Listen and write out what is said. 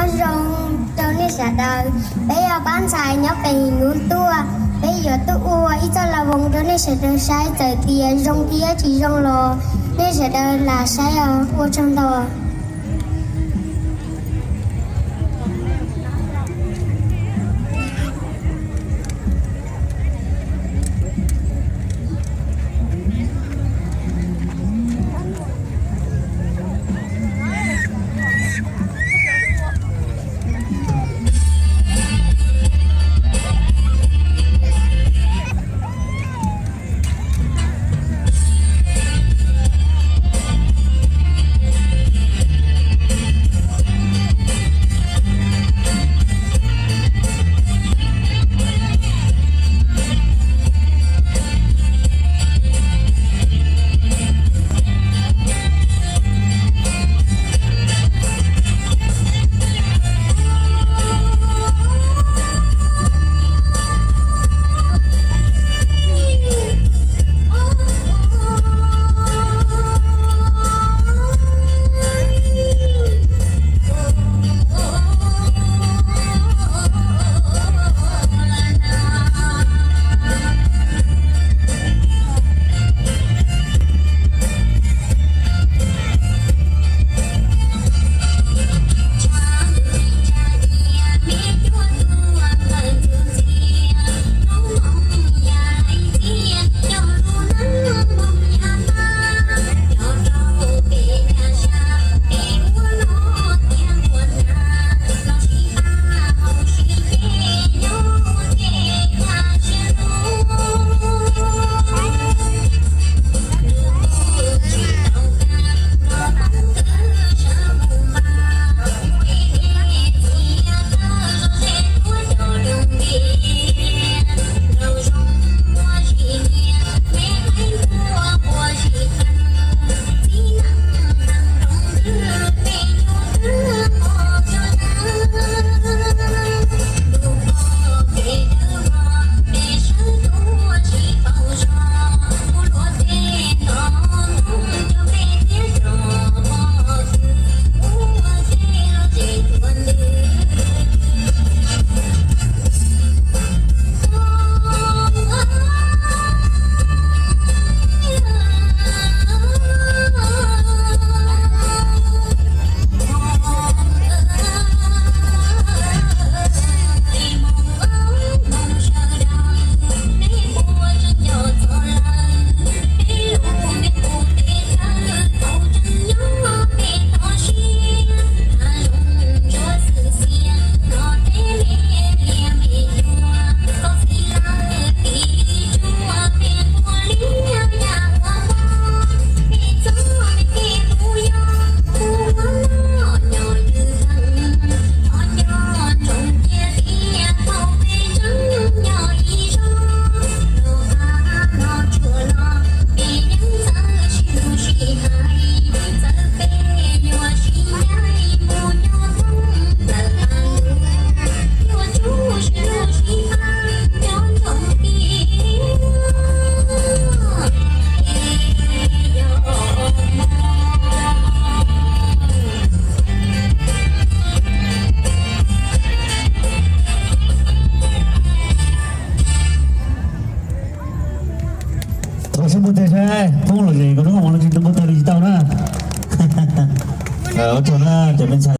Zoo rau nej sawv daws, peb yog pab ntxhais nyob pem Him Nub tuaj, peb yuav tuaj ua ib txoj laj voos rau nej sawv daws saib, txawm tias zoo thiab tsis zoo los nej sawv daws lam saib os, ua tsaug ntau. Thov sib npuaj teg saib poob lom zem kom nub ua los tsis npuaj teg li tsis tau na. Ua tsaug na cov me ntxhais.